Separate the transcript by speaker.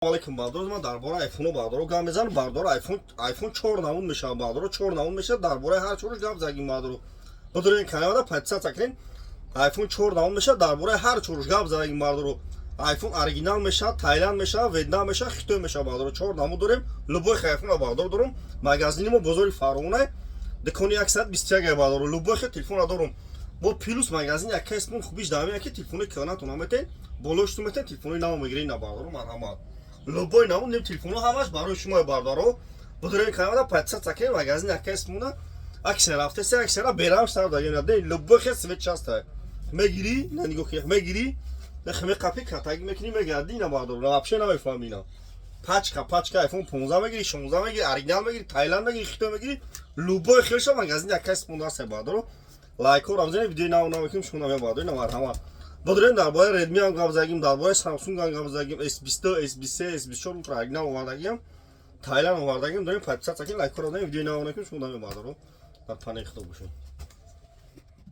Speaker 1: Алейкум, бардор. Ман дар бораи айфоно, бардоро, гап мезанам. Бардоро, айфон, айфон чор намуд мешавад, бардоро, чор намуд мешавад. Дар бораи ҳар чораш гап задагим, бардоро. Бидорен, каналда подписаться кунед. Айфон чор намуд мешавад, дар бораи ҳар чораш гап задагим, бардоро. Айфон оригинал мешавад, Таиланд мешавад, Ветнам мешавад, Хитой мешавад, бардоро. Чор намуд дорем. Любой айфона, бардоро, дорум. Магазини мо бозори Фарғона, дукони 121, бардоро. Любой хел телефона дорум. Бо плюс магазин як касбон хубиш даме, ки телефони кӯҳнатон наметен, болоштун метен, телефони нав мегиред на, бардоро, марҳамат. Любой намуд нем телефоно ҳамаш барои шумо, бардоро. Будурен, каналда подписаться кунед. Магазин як касбона аксия рафтеса, аксияра берам сар дагем. Любой хел свет часта мегирӣ, на, нигоҳ ки мегирӣ, нахе меқапӣ, катаги мекунӣ, мегардӣ на, бардоро, вообще намефаҳмӣ на. Пачка, пачка айфон 15 мегирӣ, 16 мегирӣ, оригинал мегирӣ, Таиланд мегирӣ, Хитой мегирӣ, любой хелша магазин як касбона аст, бардоро. Лайкҳоро бизанед, видеои нав нав мекунем, шумо намебардоред на, марҳамат. Бодорем, дар бораи Redmi ҳам гап задагим, дар бораи Samsung ҳам гап задагим, S22, S23, S24 Ultra оригинал овардагим, Таиланд овардагим. Дорем, подписаться кунед, лайкҳоро бизанед, видеои нав мекунем, шумо намебардоро. Дар паноҳи Худо бошед.